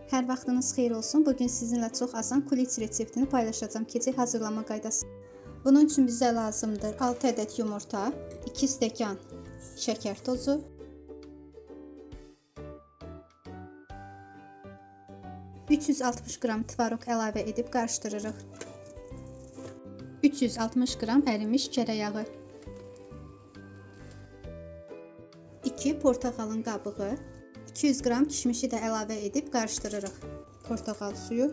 Hər vaxtınız xeyir olsun. Bugün sizinlə çox asan kuliç reseptini paylaşacağım. Keçək hazırlama qaydası. Bunun üçün bizə lazımdır 6 ədəd yumurta, 2 stəkan şəkər tozu, 360 qram tvaroq əlavə edib qarışdırırıq. 360 qram ərimiş kərə yağı, 2 portağalın qabığı, 200 qram kişmişi də əlavə edib qarışdırırıq. Portağal suyu.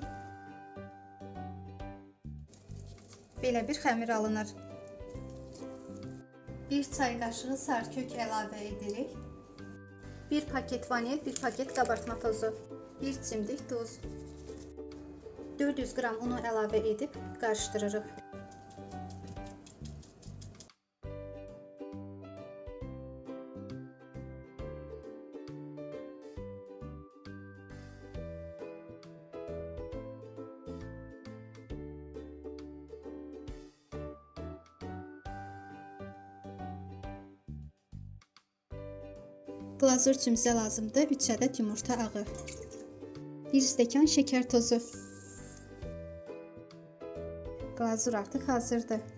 Belə bir xəmir alınır. 1 çay qaşığı sarı kök əlavə edirik. 1 paket vanil, 1 paket qabartma tozu, 1 çimdik duz, 400 qram unu əlavə edib qarışdırırıq. Glazur üçün bizə lazımdır 3 ədəd yumurta ağı, 1 stəkan şəkər tozu. Glazur artıq hazırdır.